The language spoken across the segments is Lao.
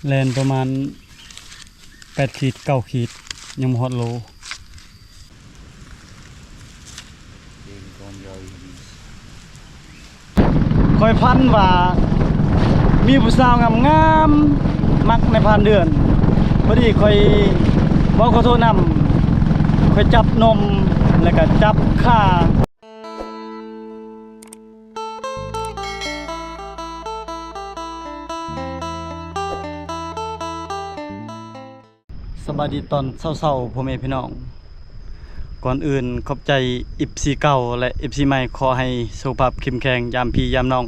ແລ່ນປະມານແປດຂີດ ເກົ້າຂີດ ຍັງບໍ່ຮອດໂລ. ຂ້ອຍຝັນວ່າມີຜູ້ສາວງາມໆ ມັກນາຍພານເດືອນ. ພໍດີຂ້ອຍເວົ້າຂໍໂທດນຳ, ຂ້ອຍຈັບນົມ ແລ້ວກະຈັບຂາ. ສະບາຍດີຕອນເຊົ້າໆ ພໍ່ແມ່ພີ່ນ້ອງ. ກ່ອນອື່ນຂອບໃຈ ເອັຟຊີ ເກົ່າ ແລະ ເອັຟຊີ ໃໝ່. ຂໍໃຫ້ສຸຂະພາບເຂັ້ມແຂງ ຍາມພີ່ຍາມນ້ອງ.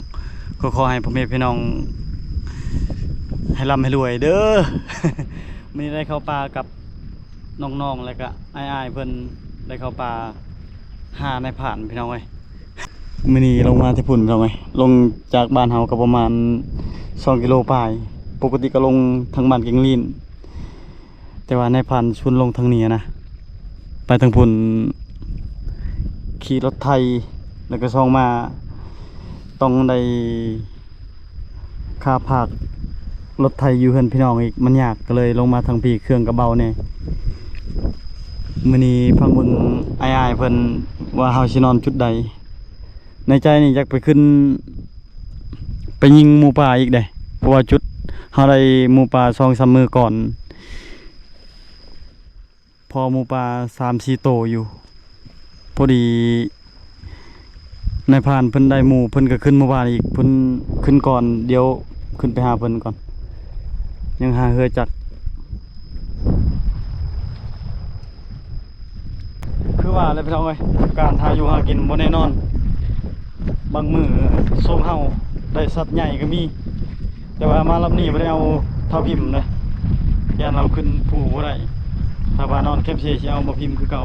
ກໍຂໍໃຫ້ພໍ່ແມ່ພີ່ນ້ອງໃຫ້ລ່ຳໃຫ້ລວຍເດີ້. ມື້ນີ້ໄດ້ເຂົ້າປ່າກັບນ້ອງໆ ແລະກະອ້າຍໆ ເພິ່ນ ໄດ້ເຂົ້າປ່າຫານາຍພານ ພີ່ນ້ອງເອີຍ. ມື້ນີ້ລົງມາແຕ່ພຸ້ນ ພີ່ນ້ອງເອີຍ, ລົງຈາກບ້ານເຮົາກໍປະມານສອງກິໂລປາຍ. ປົກກະຕິກໍລົງທາງບ້ານແກ້ງລີ້ນ, ແຕ່ວ່ານາຍພານຊວນລົງທາງນີ້ນະ, ໄປທາງພຸ້ນຂີ່ລົດໄຖ ແລ້ວກໍຊ່ອງມາ ຕ້ອງໄດ້ຄ່າພາກລົດໄຖຢູ່ເຮືອນພີ່ນ້ອງອີກ ມັນຍາກ, ກໍເລີຍລົງມາທາງພີ້ ເຄື່ອງກໍເບົາແດ່. ມື້ນີ້ຟັງເບິ່ງອ້າຍໆ ເພິ່ນວ່າເຮົາຊິນອນຈຸດໃດ. ໃນໃຈນີ້ຢາກໄປຂຶ້ນ ໄປຍິງໝູປ່າອີກເດ້, ເພາະວ່າຈຸດເຮົາໄດ້ໝູປ່າສອງສາມມື້ກ່ອນ, ພໍໝູປ່າສາມສີ່ໂຕຢູ່. ພໍດີນາຍພານເພິ່ນໄດ້ໝູ່, ເພິ່ນກໍຂຶ້ນໝູ່ບ້ານອີກ, ເພິ່ນຂຶ້ນກ່ອນ, ດຽວຂຶ້ນໄປຫາເພິ່ນກ່ອນ. ຍັງຫາເຮືອຈັກ. ຄືວ່າແຫຼະ ພີ່ນ້ອງເອີຍ, ການຫາຢູ່ຫາກິນບໍ່ແນ່ນອນ. ບາງມື້ໂຊກເຮົາໄດ້ສັດໃຫຍ່ກໍມີ, ແຕ່ວ່າມາລອບນີ້ບໍ່ໄດ້ເອົາທ້າວພິມເດ້, ຢ້ານລາວຂຶ້ນພູບໍ່ໄດ້. ຖ້າວ່ານອນແຄມເຊຊິເອົາບ່າວພິມຄືເກົ່າ.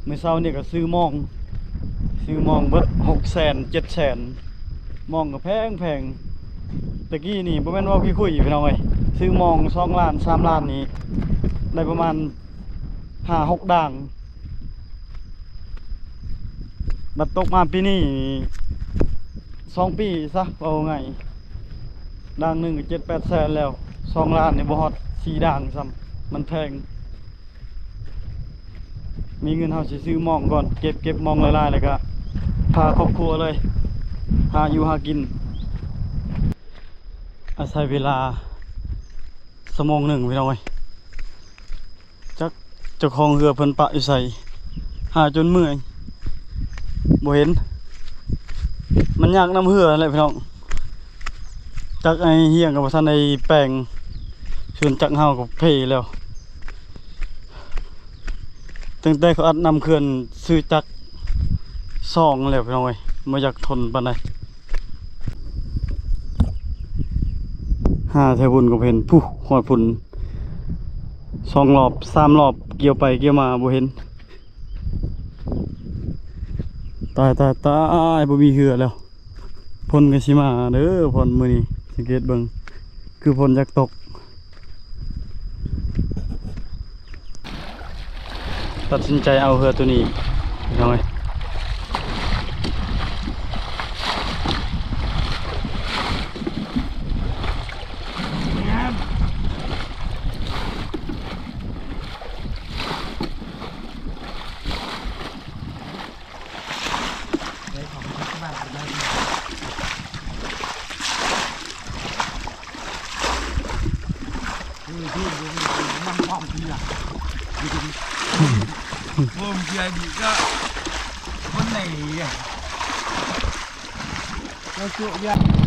ມື້ເຊົ້ານີ້ກໍຊື້ມອງ, ຊື້ມອງເບິດຫົກແສນ ເຈັດແສນ, ມອງກໍແພງໆ. ແຕ່ກີ້ນີ້ບໍ່ແມ່ນເວົ້າຄິດຄຸຍ ພີ່ນ້ອງເອີຍ, ຊື້ມອງສອງລ້ານ ສາມລ້ານນີ້ ໄດ້ປະມານຫ້າຫົກດ່າງ. ບັດຕົກມາປີນີ້ ສອງປີຊະ ເວົ້າງ່າຍ, ດ່າງໜຶ່ງກໍເຈັດແປດແສນແລ້ວ, ສອງລ້ານນີ້ບໍ່ຮອດສີ່ດ່າງຊ້ຳ, ມັນແພງ. ມີເງິນເຮົາຊິຊື້ມອງກ່ອນ, ເກັບ ເກັບມອງຫຼາຍໆ ແລ້ວກະພາຄອບຄົວເລີຍ ຫາຢູ່ຫາກິນ. ອາໄສເວລາຊົ່ວໂມງໜຶ່ງ ພີ່ນ້ອງເອີຍ, ຈັກເຈົ້າຂອງເຮືອເພິ່ນປະຢູ່ໃສ, ຫາຈົນເມື່ອຍ ບໍ່ເຫັນ. ມັນຍາກນຳເຮືອແຫຼະ ພີ່ນ້ອງ. ຈັກໄອ້ຮຽງກໍບໍ່ທັນໄດ້ແປງ, ເຄື່ອນຈັກເຮົາກໍເພແລ້ວ. ຕັ້ງແຕ່ເຂົາອັດນ້ຳເຂື່ອນ ຊື້ຈັກສອງແລ້ວ ພີ່ນ້ອງເອີຍ, ບໍ່ຢາກທົນປານໃດ. ຫາແຖວພຸ້ນກໍເຫັນ, ພຸ້ນ ຮອດພຸ້ນ, ສອງລອບ ສາມລອບ, ກ່ຽວໄປກ່ຽວມາບໍ່ເຫັນ. ຕາຍ ຕາຍ ຕາຍ, ບໍ່ມີເຮືອແລ້ວ. ຝົນກໍຊິມາເດີ, ຝົນມື້ນີ້ ສັງເກດເບິ່ງ ຄືຝົນຢາກຕົກ. ຕັດສິນໃຈເອົາເຮືອໂຕນີ້ ພີ່ນ້ອງເອີຍ.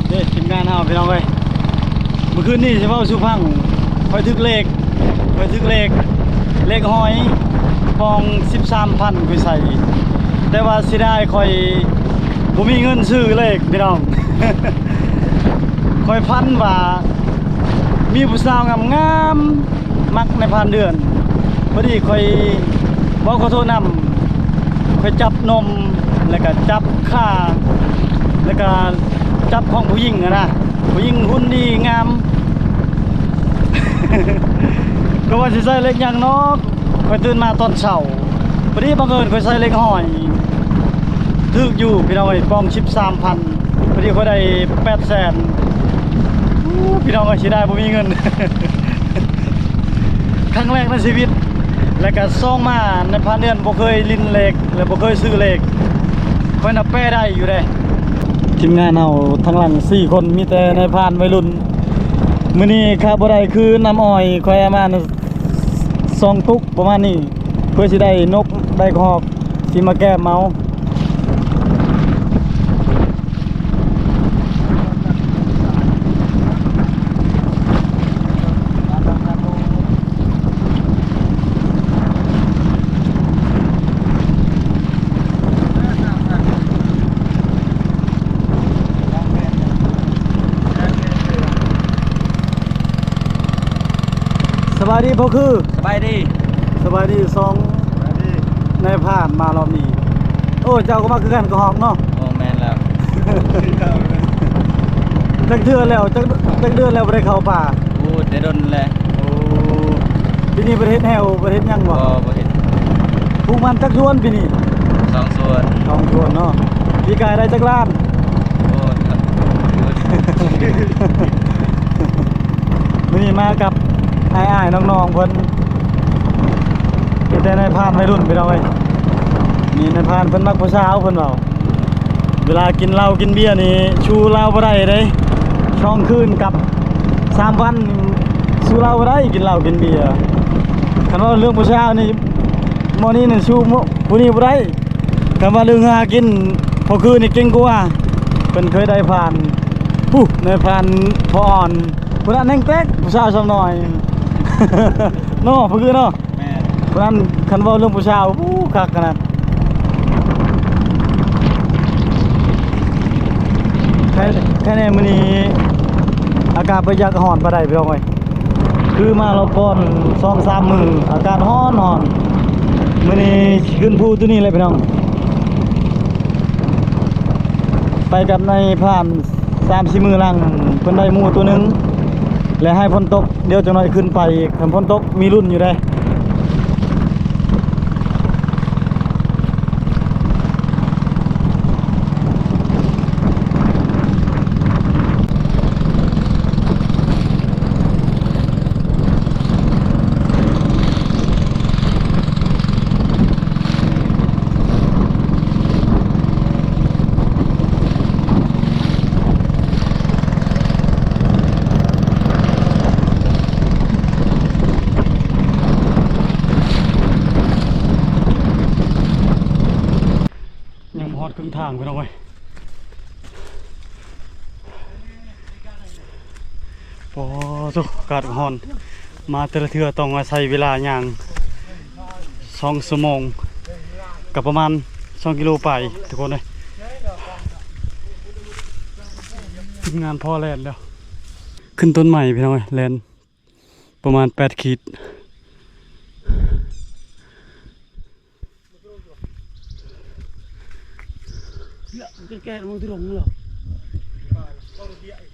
ເດ້ ທີມງານເຮົາ ພີ່ນ້ອງເອີຍ, ມື້ຄືນນີ້ຊິເວົ້າສູ່ຟັງ, ຂ້ອຍຖືກເລກ, ຂ້ອຍຖືກເລກ, ເລກຫອຍ ປ່ອງສິບສາມພັນຂ້ອຍໃສ່, ແຕ່ວ່າເສຍດາຍຂ້ອຍບໍ່ມີເງິນຊື້ເລກ ພີ່ນ້ອງ. ຂ້ອຍຝັນວ່າມີຜູ້ສາວງາມໆ ມັກນາຍພານເດືອນ. ພໍດີຂ້ອຍເວົ້າຂໍໂທດນຳ, ຂ້ອຍຈັບນົມ ແລ້ວກະຈັບຂາ ແລ້ວກະຈັບຂອງຜູ້ຍິງຫັ້ນນະ, ຜູ້ຍິງຫຸ່ນດີງາມ. ກໍວ່າຊິໃສ່ເລກຫຍັງເນາະ, ຂ້ອຍຕື່ນມາຕອນເຊົ້າ ພໍດີບັງເອີນຂ້ອຍໃສ່ເລກຫອຍ, ຖືກຢູ່ ພີ່ນ້ອງເອີຍ, ປ່ອງສິບສາມພັນ. ພໍດີຂ້ອຍໄດ້ແປດແສນ. ໂອ້ ພີ່ນ້ອງເອີຍ ເສຍດາຍບໍ່ມີເງິນ. ຄັ້ງແລກໃນຊີວິດ ແລະກະສອງມາໃນຜ່ານເດືອນບໍ່ເຄີຍຫຼິ້ນເລກ ແລະບໍ່ເຄີຍຊື້ເລກ. ຂ້ອຍນະແປໄດ້ຢູ່ເດ້. ທີມງານເຮົາທາງຫຼັງສີ່ຄົນ ມີແຕ່ນາຍພານໄວລຸ້ນ. ມື້ນີ້ຂາດບໍ່ໄດ້ຄືນ້ຳອ້ອຍ ຂ້ອຍເອົາມາ ສອງຕຸກປະມານນີ້ ເພື່ອຊິໄດ້ນົກໄດ້ກະຮອກ ຊິມາແກ້ມເມົາ. ສະບາຍດີພໍ່ຄື. ສະບາຍດີ. ສະບາຍດີສອງ. ສະບາຍດີ. ນາຍພານມາລອບນີ້. ໂອ້ ເຈົ້າກໍມາຄືກັນກັບຮອກເນາະ. ໂອ້ ແມ່ນແລ້ວ. ຈັກເທື່ອແລ້ວ ຈັກ ຈັກເດືອນແລ້ວບໍ່ໄດ້ເຂົ້າປ່າ? ໂອ້ ແຕ່ດົນແລ້ວ. ໂອ້ ປີນີ້ບໍ່ໄດ້ເຮັດແຮ້ວ ບໍ່ໄດ້ເຮັດຫຍັງບໍ່? ບໍ່ ບໍ່ເຮັດ. ປູກມັນຈັກສວນປີນີ້? ສອງສວນ. ສອງສວນເນາະ. ປີກາຍໄດ້ຈັກລ້ານ? ໂອ້ ມື້ນີ້ມາກັບອ້າຍໆນ້ອງໆເພິ່ນ ມີແຕ່ນາຍພານໄວລຸ້ນພີ່ນ້ອງເອີຍ. ນີ້ນາຍພານເພິ່ນມັກຜູ້ສາວ ເພິ່ນເວົ້າ ເວລາກິນເຫຼົ້າກິນເບຍນີ້ ສູ້ລາວບໍ່ໄດ້ເດ້. ສອງຄືນກັບສາມວັນ ສູ້ລາວບໍ່ໄດ້ ກິນເຫຼົ້າກິນເບຍ. ຄັນເວົ້າເລື່ອງຜູ້ສາວນີ້ ໝໍນີ້ນີ້ສູ້ຜູ້ນີ້ບໍ່ໄດ້. ຄັນວ່າເລື່ອງຫາກິນ ພໍ່ຄືນີ້ເກັ່ງກວ່າ. ເພິ່ນເຄີຍໄດ້ຜ່ານ ຜູ້ ນາຍພານພໍ່ອ່ອນ ຜູ້ນັ້ນແຮງແຕກ ຜູ້ສາວສ່ຳນ້ອຍເນາະ ພໍ່ຄືເນາະ. ແມ່ນ. ຜູ້ນັ້ນ ຄັນເວົ້າເລື່ອງຜູ້ສາວ ໂອ້ ຄັກຂະໜາດ. ແຄ່ ແຄ່ແນ່ມື້ນີ້ອາກາດບໍ່ຢາກຮ້ອນປານໃດພີ່ນ້ອງເອີຍ. ຄືມາລອບກ່ອນສອງສາມມື້ ອາກາດຮ້ອນໆ. ມື້ນີ້ຂຶ້ນພູຕົວນີ້ແຫຼະພີ່ນ້ອງ. ໄປກັບນາຍພານສາມສີ່ມື້ຫຼັງ ເພິ່ນໄດ້ໝູໂຕໜຶ່ງ ແລະໃຫ້ຝົນຕົກ ດຽວຈັກໜ້ອຍຂຶ້ນໄປ. ຄັນຝົນຕົກມີລຸ້ນຢູ່ເດ້. ຍັງບໍ່ຮອດເຄິ່ງທາງພີ່ນ້ອງເອີຍ. ໂອ້ໂຕ ອາກາດຮ້ອນ ມາແຕ່ລະເທື່ອຕ້ອງອາໄສເວລາຍ່າງສອງຊົ່ວໂມງ ກໍປະມານສອງກິໂລປາຍທຸກຄົນເອີຍ. ທີມງານພໍແລ່ນແລ້ວ ຂຶ້ນຕົ້ນໄມ້ພີ່ນ້ອງເອີຍ ແລ່ນປະມານແປດຂີດ.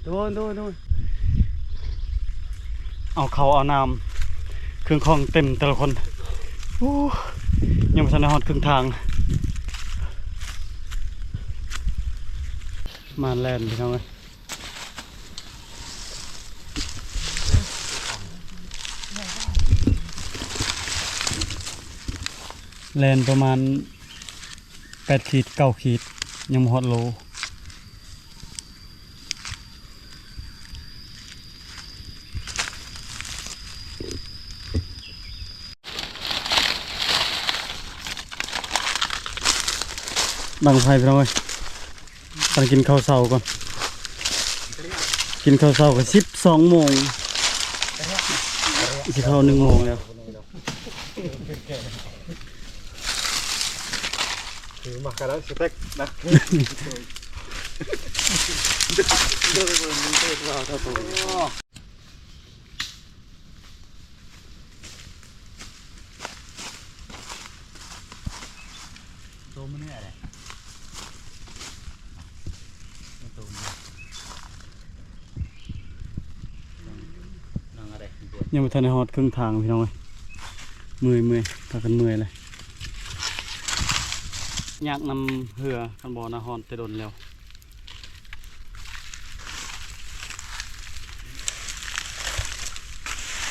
ໂດນ ໂດນ ໂດນ ເອົາເຂົ້າເອົານ້ຳ ເຄື່ອງຂອງເຕັມແຕ່ລະຄົນ. ໂອ້ ຍັງບໍ່ທັນໄດ້ຮອດເຄິ່ງທາງ ມາແລ່ນພີ່ນ້ອງເອີຍ. ແລ່ນປະມານແປດຂີດ ເກົ້າຂີດ ຍັງບໍ່ຮອດໂລ. ດັງໄຟພີ່ນ້ອງເອີຍ ຕ້ອງກິນເຂົ້າເຊົ້າກ່ອນ. ກິນເຂົ້າເຊົ້າກໍສິບສອງໂມງ ຊິເຂົ້າໜຶ່ງໂມງແລ້ວ. ຄືມາກະໄດ້ສະເຕັກນະ. ໂຕມັນເໜື່ອຍເດ້ ໂຕມັນ ຍັງບໍ່ທັນໄດ້ຮອດເຄິ່ງທາງພີ່ນ້ອງເອີຍ. ເມື່ອຍ ເມື່ອຍ ພາກັນເມື່ອຍເລີຍ. ຍາກນຳເຮືອ ຄັນບໍ່ນາ ຮ້ອນແຕ່ດົນແລ້ວ.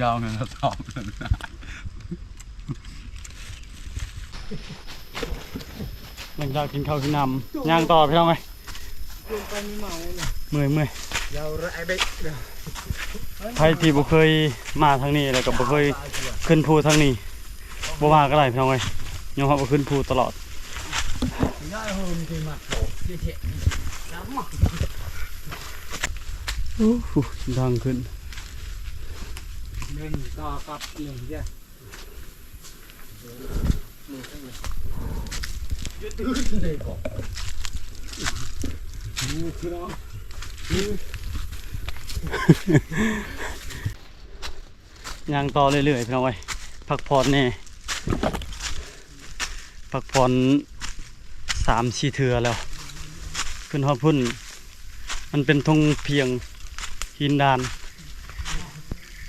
ຍาวเลยนะ สอง หลังจากกินข้าวกินน้ำ ย่างต่อพี่น้องเอ้ย เมื่อย เมื่อย ไผที่บ่เคยมาทางนี้ แล้วก็บ่เคยขึ้นภูทางนี้ บ่ว่าก็ได้พี่น้องเอ้ย ยอมรับว่าขึ้นภูตลอด โอ้โห ทางขึ้น ย่างต่อเรื่อยๆ พี่น้องเอ้ย พักผ่อนแหน่ พักผ่อนสามสี่เทื่อแล้ว ขึ้นฮอดพุ้น มันเป็นทงเพียงหินดาน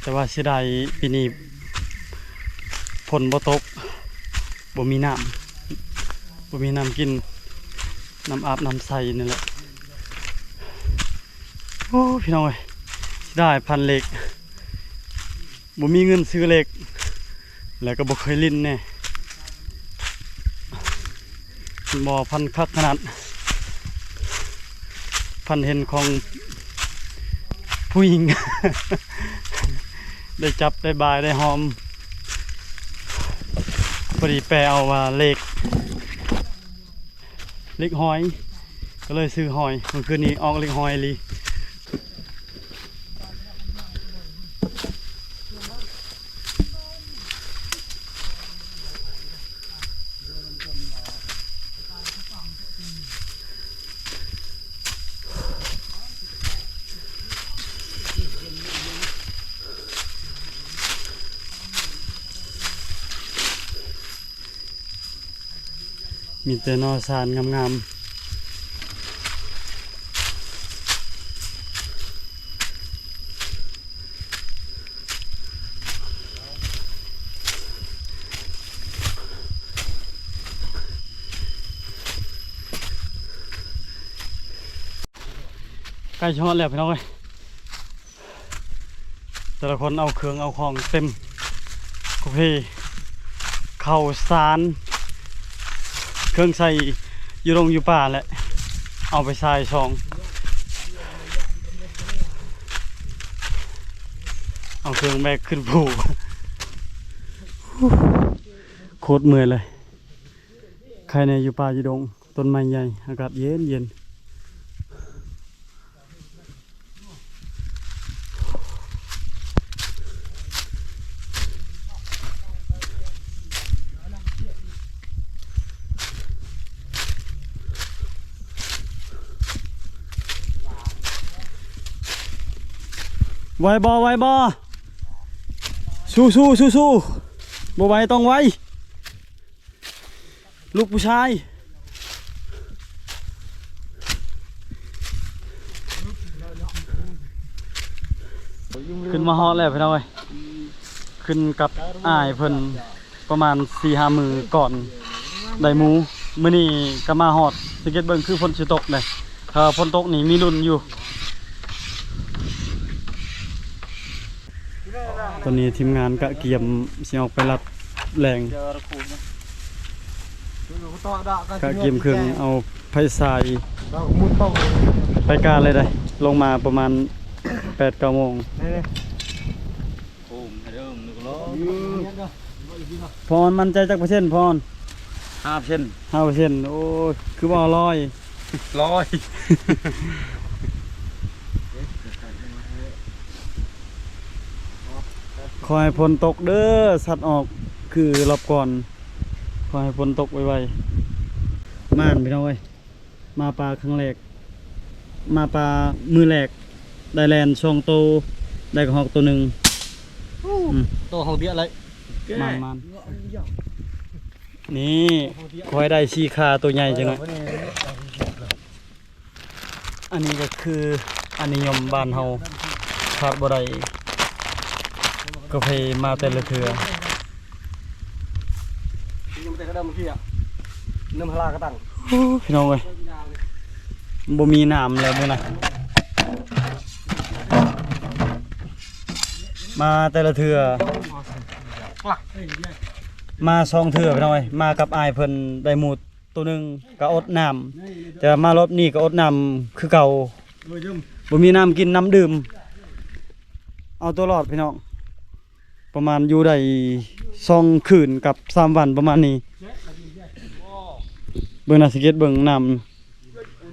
แต่ว่าเสียดายปีนี้ฝนบ่ตก บ่มีน้ำ บ่มีน้ำกิน น้ำอาบน้ำใส่นี่แหละ โอ้ พี่น้องเอ้ย เสียดายพันเหล็ก บ่มีเงินซื้อเหล็ก แล้วก็บ่เคยเล่นแน่ บ่พันคักขนาด พันเห็นของผู้หญิง ได้จับ ได้บาย ได้หอม พอดีแปลเอาว่าเหล็ก เหล็กหอย ก็เลยซื้อหอย เมื่อคืนนี้ออกเหล็กหอยอีหลี มีแต่หน่อซานงามๆ ใกล้จะฮอดแล้วพี่น้องเอ้ย แต่ละคนเอาเครื่องเอาของเต็ม โอเค ข้าวสาร เครื่องใส่อยู่โรงอยู่ป่าแหละ เอาไปใส่ซอง เอาเครื่องแบกขึ้นภู โคตรเมื่อยเลย ใครในอยู่ป่าอยู่ดง ต้นไม้ใหญ่ อากาศเย็นเย็น ไหวบ่ ไหวบ่ สู้ๆ สู้ๆ บ่ไหวต้องไหว ลูกผู้ชาย ขึ้นมาฮอดแล้วพี่น้องเอ้ย ขึ้นกับอ้ายเพิ่นประมาณสี่ห้ามื้อก่อนได้หมู่ มื้อนี้ก็มาฮอด สังเกตเบิ่งคือฝนสิตกเด้ ถ้าฝนตกนี่มีลุ้นอยู่ ตอนนี้ทีมงานกะเกียมสิออกไปลัดแลง กะเกียมเครื่องเอาไฟฉายไปกาเลยได้ ลงมาประมาณแปดเก้าโมง พร มั่นใจจักเปอร์เซ็นต์ พร ห้าเปอร์เซ็นต์ ห้าเปอร์เซ็นต์ โอ้ย คือบ่เอาร้อย ร้อย ขอให้ฝนตกเด้อ สัตว์ออกคือรอบก่อน ขอให้ฝนตกไวๆ ม่านพี่น้องเอ้ย มาป่าครั้งแรก มาป่ามื้อแรก ได้แลนสองโต ได้กระฮอกโตหนึ่ง อืม โตฮอกเดียวเลย ม่านๆ นี่ ขอให้ได้สี่ขาโตใหญ่จังหน่อย อันนี้ก็คืออันนิยมบ้านเฮา ขาดบ่ได้ กาแฟมาแต่ละเทื่อ โอ้ พี่น้องเอ้ย บ่มีน้ำแล้วมื้อนะ ມາແຕ່ລະເທື່ອ ມາສອງເທື່ອພີ່ນ້ອງເອີຍ ມາກັບອ້າຍເພິ່ນໄດ້ໝູໂຕໜຶ່ງກໍອົດນ້ຳ ແຕ່ວ່າມາລອບນີ້ກໍອົດນ້ຳຄືເກົ່າ ບໍ່ມີນ້ຳກິນນ້ຳດື່ມ ເອົາຕົວລອດພີ່ນ້ອງ ປະມານຢູ່ໄດ້ສອງຄືນກັບສາມວັນປະມານນີ້ ເບິ່ງນະ ສັງເກດເບິ່ງນ້ຳ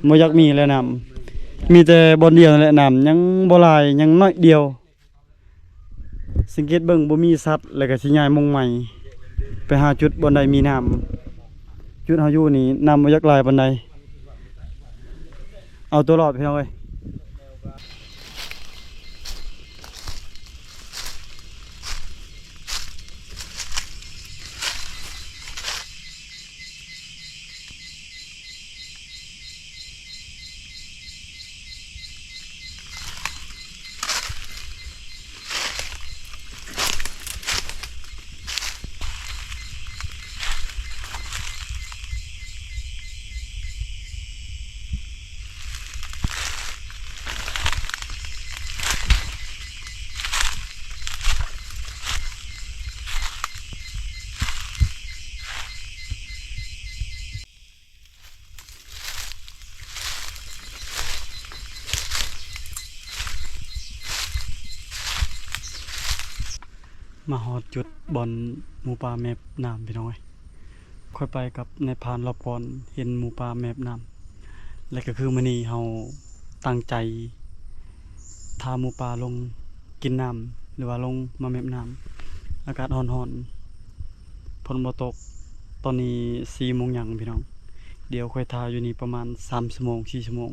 ບໍ່ຢາກມີແລ້ວນ້ຳ ມີແຕ່ບ່ອນດຽວນັ້ນແຫຼະ ນ້ຳຍັງບໍ່ຫຼາຍ ຍັງໜ້ອຍດຽວ ສັງເກດເບິ່ງ ບໍ່ມີສັດ ແລ້ວກໍຊິຍ້າຍໝ່ອງໃໝ່ ໄປຫາຈຸດບ່ອນໃດມີນ້ຳ ຈຸດເຮົາຢູ່ນີ້ນ້ຳບໍ່ຢາກຫຼາຍປານໃດ ເອົາຕົວລອດພີ່ນ້ອງເອີຍ. ມາຮອດຈຸດບ່ອນໝູປ່າແມບນ້ຳ ພີ່ນ້ອງເອີຍ ຂ້ອຍໄປກັບນາຍພານລອບກ່ອນ ເຫັນໝູປ່າແມບນ້ຳ ແລະກໍຄືມື້ນີ້ເຮົາຕັ້ງໃຈ ຖ້າໝູປ່າລົງກິນນ້ຳ ຫຼືວ່າລົງມາແມບນ້ຳ ອາກາດຮ້ອນໆ ຝົນບໍ່ຕົກ ຕອນນີ້ສີ່ໂມງຫຍັງພີ່ນ້ອງ ດຽວຂ້ອຍຖ້າຢູ່ນີ້ປະມານສາມຊົ່ວໂມງ ສີ່ຊົ່ວໂມງ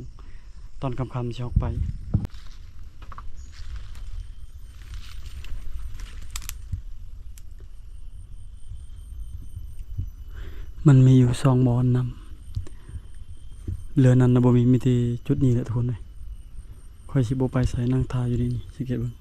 ຕອນຄ່ຳໆຊິອອກໄປ. ມັນມີຢູ່ສອງບ່ອນນຳ ເຫຼືອນັ້ນນະບໍ່ມີ ມີແຕ່ຈຸດນີ້ແຫຼະທຸກຄົນເອີຍ. ຂ້ອຍຊິບໍ່ໄປໃສ ນັ່ງຖ້າຢູ່ນີ້ ນີ້ ສັງເກດເບິ່ງ.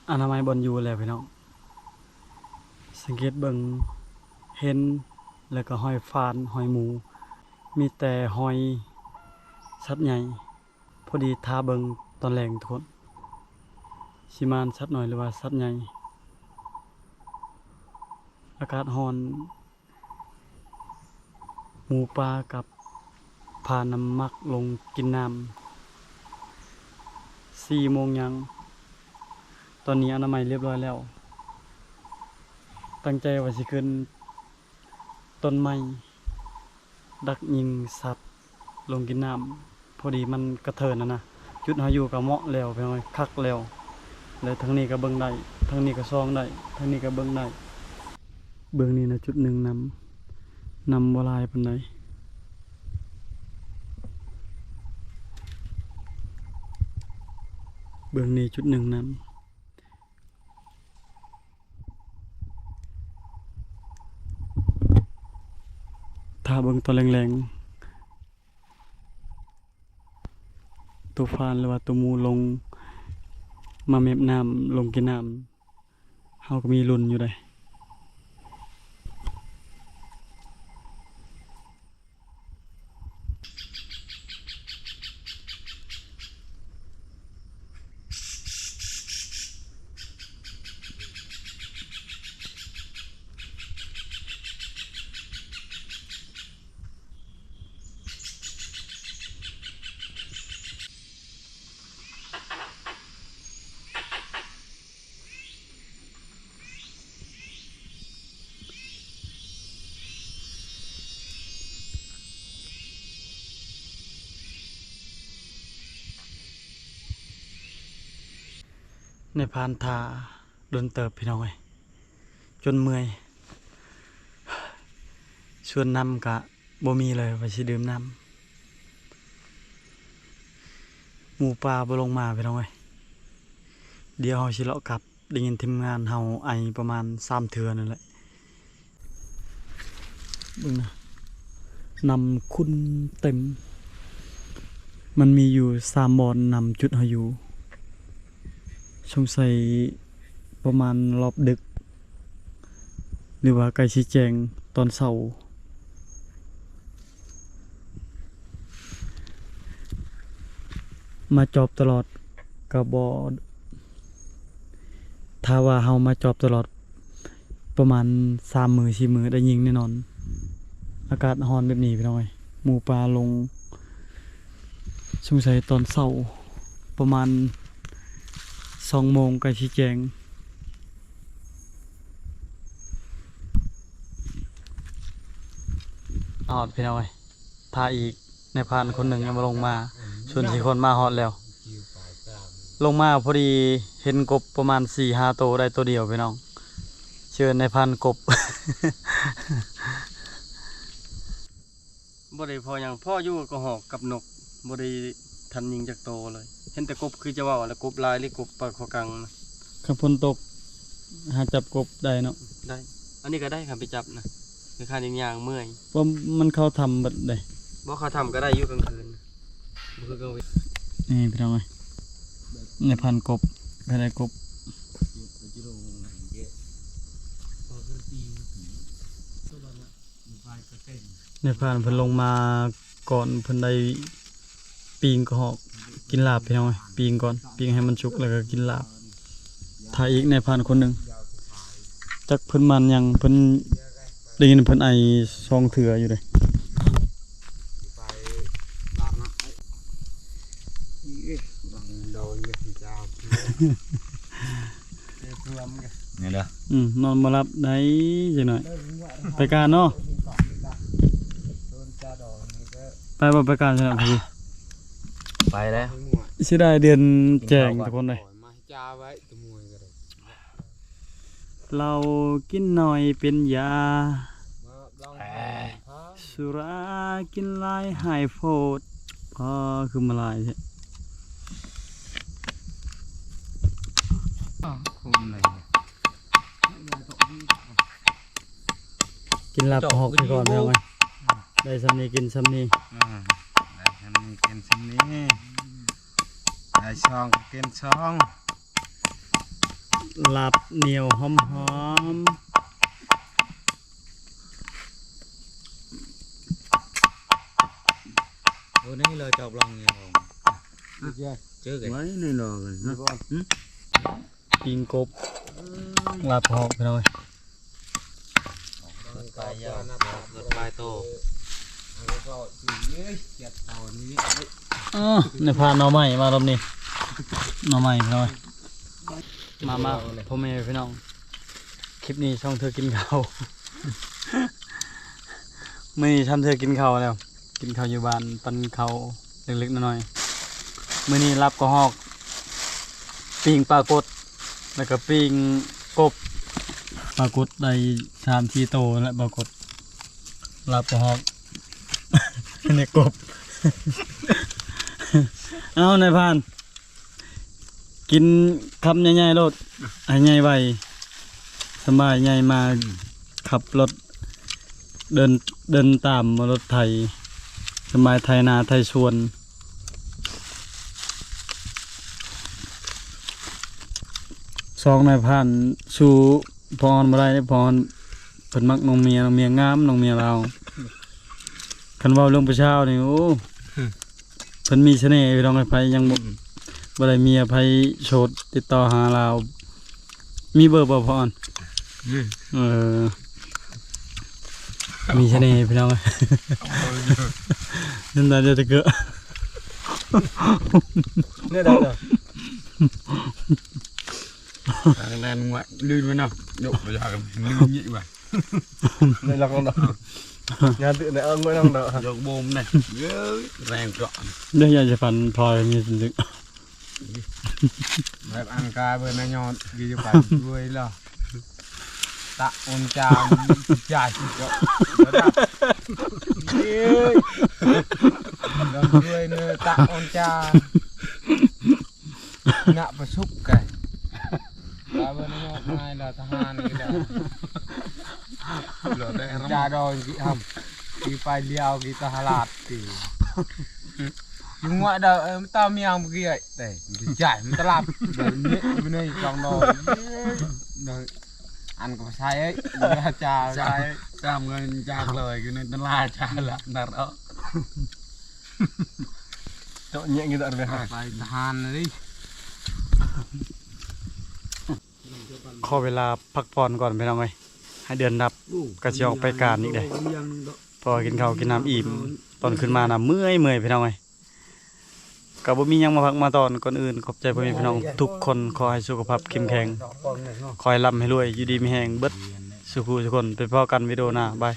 ອະນາໄມບ່ອນຢູ່ແລ້ວພີ່ນ້ອງ. ສັງເກດເບິ່ງ ເຫັນ ແລ້ວກໍຮອຍຟານ ຮອຍໝູ ມີແຕ່ຮອຍສັດໃຫຍ່. ພໍດີຖ້າເບິ່ງຕອນແລງທຸກຄົນ ຊິມານສັດນ້ອຍ ຫຼືວ່າສັດໃຫຍ່. ອາກາດຮ້ອນ ໝູປ່າກັບພານ້ຳໝັກລົງກິນນ້ຳ ສີ່ໂມງຫຍັງ. ຕອນນີ້ອະນາໄມລຽບຮ້ອຍແລ້ວ ຕັ້ງໃຈວ່າຊິຂຶ້ນຕົ້ນໄມ້ ດັກຍິງສັດລົງກິນນ້ຳ. ພໍດີມັນກະເທີນຫັ້ນນະ ຈຸດເຮົາຢູ່ກໍເໝາະແລ້ວ ພີ່ນ້ອງເອີຍ ຄັກແລ້ວ ແລະທາງນີ້ກໍເບິ່ງໄດ້ ທາງນີ້ກໍສ່ອງໄດ້ ທາງນີ້ກໍເບິ່ງໄດ້. ເບື້ອງນີ້ນະຈຸດໜຶ່ງນ້ຳ ນ້ຳບໍ່ຫຼາຍປານໃດ. ເບື້ອງນີ້ຈຸດໜຶ່ງນ້ຳ. ຖ້າເບິ່ງຕອນແລງໆ ໂຕຟານ ຫຼືວ່າໂຕໝູລົງມາແມບນ້ຳ ລົງກິນນ້ຳ ເຮົາກໍມີລຸ້ນຢູ່ເດ້. ນາຍພານຖ້າດົນເຕີບພີ່ນ້ອງເອີຍ ຈົນເມື່ອຍ ຊວນນ້ຳກະບໍ່ມີເລີຍ ວ່າຊິດື່ມນ້ຳ ໝູປ່າບໍ່ລົງມາພີ່ນ້ອງເອີຍ ດຽວເຮົາຊິເລາະກັບ ໄດ້ຍິນທີມງານເຮົາໄອປະມານສາມເທື່ອນັ້ນແຫຼະ ເບິ່ງນະ ນ້ຳຂຸ່ນເຕັມ ມັນມີຢູ່ສາມບ່ອນ ນ້ຳຈຸດເຮົາຢູ່ ສົງໄສປະມານຮອບດຶກ ຫຼືວ່າໃກ້ຊິແຈ້ງຕອນເຊົ້າ. ມາຈອບຕະຫຼອດກະບໍ່ ຖ້າວ່າເຮົາມາຈອບຕະຫຼອດປະມານສາມມື້ສີ່ມື້ໄດ້ຍິງແນ່ນອນ ອາກາດຮ້ອນແບບນີ້ພີ່ນ້ອງເອີຍ ໝູປ່າລົງ ສົງໄສຕອນເຊົ້າປະມານສອງໂມງໃກ້ຊິແຈ້ງ. ຮອດພີ່ນ້ອງເອີຍ ຖ້າອີກ ນາຍພານຄົນໜຶ່ງຍັງບໍ່ລົງມາ ສ່ວນສີ່ຄົນມາຮອດແລ້ວ ລົງມາພໍດີເຫັນກົບປະມານສີ່ຫ້າໂຕ ໄດ້ໂຕດຽວພີ່ນ້ອງ ເຊີນນາຍພານກົບ. ບໍ່ໄດ້ພໍຫຍັງ ພໍຢູ່ກະຮອກກັບນົກ ບໍ່ໄດ້ທັນຍິງຈັກໂຕເລີຍ ເຫັນແຕ່ກົບ ຄືຈະເວົ້າແຫຼະ ກົບລາຍ ຫຼືກົບປາຄໍກັງນະ ຄັນຝົນຕົກຫາຈັບກົບໄດ້ເນາະ ໄດ້ ອັນນີ້ກະໄດ້ ຄັນໄປຈັບນະ ຄືຄັນຍ່າງເມື່ອຍ ເພາະມັນເຂົ້າຖ້ຳເບິດເດ້ ບໍ່ເຂົ້າຖ້ຳກະໄດ້ຢູ່ກາງຄືນ ບໍ່ຄືກາງເວັນ ນີ້ພີ່ນ້ອງເອີຍ ນາຍພານກົບ ໃຜໄດ້ກົບ ນາຍພານເພິ່ນລົງມາກ່ອນ ເພິ່ນໄດ້ປີ້ງກະຮອກ ກິນລາບພີ່ນ້ອງເອີຍ ປີ້ງກ່ອນ ປີ້ງໃຫ້ມັນສຸກແລ້ວກະກິນລາບ ຖ້າອີກນາຍພານຄົນໜຶ່ງ ຈັກເພິ່ນມານຫຍັງ ເພິ່ນໄດ້ຍິນເພິ່ນໄອສອງເທື່ອຢູ່ເດ້. ນີ້ເດີ ອືມ ນອນບໍ່ຫຼັບໄດ້ຈັກໜ້ອຍ ໄປການເນາະ ໄປບໍ່ ໄປການຊັ້ນນະ ໄປແລ້ວ ເສຍດາຍເດືອນແຈ້ງທຸກຄົນເອີຍ. ເຫຼົ້າກິນໜ້ອຍເປັນຢາ ສຸລາກິນຫຼາຍຮ້າຍໂພດ ອໍ ຄືມາຫຼາຍແທ້ ກິນລາບປາຮອກໄປກ່ອນພີ່ນ້ອງເອີຍ ໄດ້ຊ່ຳນີ້ກິນຊ່ຳນີ້ ໄດ້ຊ່ຳນີ້ກິນຊ່ຳນີ້ ໄດ້ຊ່ອງກະກິນຊ່ອງ ລາບໜຽວຫອມໆ ໂອ້ ນີ້ເລີຍ ຈອບລອງນີ້ ເຈີກັນ ປີ້ງກົບ ລາບຮອກພີ່ນ້ອງເອີຍ ປາຍຢາວ ປາຍໂຕ ອໍ ໄດ້ພາໜໍ່ໄມ້ມາລອບນີ້ ໜໍ່ໄມ້ພີ່ນ້ອງເອີຍ ມາ ມາ ພໍ່ແມ່ພີ່ນ້ອງ ຄລິບນີ້ຊ່ອງເທື່ອກິນເຂົ້າ ມື້ນີ້ຊ່ຳເທື່ອກິນເຂົ້າແລ້ວ ກິນເຂົ້າຢູ່ບ້ານ ປັນເຂົ້າເລັກໆນ້ອຍໆ ມື້ນີ້ລາບກະຮອກ ປີ້ງປາກົດ ແລ້ວກະປີ້ງກົບ ປາກົດໄດ້ສາມສີ່ໂຕແຫຼະ ປາກົດ ລາບກະຮອກ ນີ້ກົບ ເອົາ ນາຍພານ ກິນຄຳໃຫຍ່ໆໂລດ ໃຫ້ໃຫຍ່ໄວ ສະບາຍໃຫຍ່ມາ ອືມ ຂັບລົດ ເດີນ ເດີນຕາມລົດໄຖ ສະບາຍ ໄຖນາໄຖສວນ ສອງນາຍພານ ສູ້ພໍ່ອອນບໍ່ໄດ້ເດ້ ພໍ່ອອນເພິ່ນມັກນ້ອງເມຍ ນ້ອງເມຍງາມ ນ້ອງເມຍລາວ ຄັນເວົ້າເລື່ອງຜູ້ສາວນີ້ ໂອ້ ເພິ່ນມີສະເໜ່ພີ່ນ້ອງເອີຍ ໃຜຍັງບໍ່ ອືມ ບໍ່ໄດ້ເມຍ ໃຜໂສດຕິດຕໍ່ຫາລາວ ມີເບີບໍ່ພໍ່ອອນ? ອືມ ເອີ ມີສະເໜ່ພີ່ນ້ອງເອີຍ ນັ້ນນະ ດຽວຕະເກີະ ແນວໃດລະ ອັນນັ້ນງວດ ລືມໄວ້ເນາະ ຍົກໄປຢາກ ລືມອີກວ່າ ໃນລັກນ້ອງດອກ ງານຕື່ນໃນເອົາງວດນ້ອງດອກ ຍົກໂບມນະ ເອີຍ ແຮງເກາະ ເດີ ຢ່າຈະຝັນພອຍມີ ອືມ Beb ăn ca bơ na nhọn, ghi cho phải đuôi lo. Taq on ca, jai si jok. Bơ đạp. Ê. Đòn đuôi nơ taq on ca. Naq bơ súc kê. Ca bơ na nhọn nai lo tha han kê lo. Lo đe ram. Ca đòn ghi hăm. Ghi phải liao ghi ta halat kê. Yung wa da, em, ta miang bơ ghi ai. Tê, jai, mă ta lap. Đe, nê, bơ nê, trong đòn. Đe, ăn kơ sai ê. Đe, ca, ca, sai. Ca mơ ngăn ca klơi, kê nê, ta la ca la, nar ơ. Chọn nhẹ người ta về hả? Phải tha han đi. ຂໍເວລາພັກຜ່ອນກ່ອນພີ່ນ້ອງເອີຍ ໃຫ້ເດືອນດັບ ກໍຊິອອກໄປການອີກເດ້ ເພາະວ່າກິນເຂົ້າກິນນ້ຳອີ່ມ ຕອນຂຶ້ນມານະເມື່ອຍໆ ພີ່ນ້ອງເອີຍ ກໍບໍ່ມີຫຍັງມາພັກມາຕອນ. ກ່ອນອື່ນຂອບໃຈພໍ່ແມ່ພີ່ນ້ອງທຸກຄົນ ຂໍໃຫ້ສຸຂະພາບເຂັ້ມແຂງ ຂໍໃຫ້ລ່ຳໃຫ້ລວຍ ຢູ່ດີມີແຮງເບິດສູ່ຜູ້ສູ່ຄົນ. ໄປພໍ້ກັນວິດີໂອໜ້າ ບາຍ.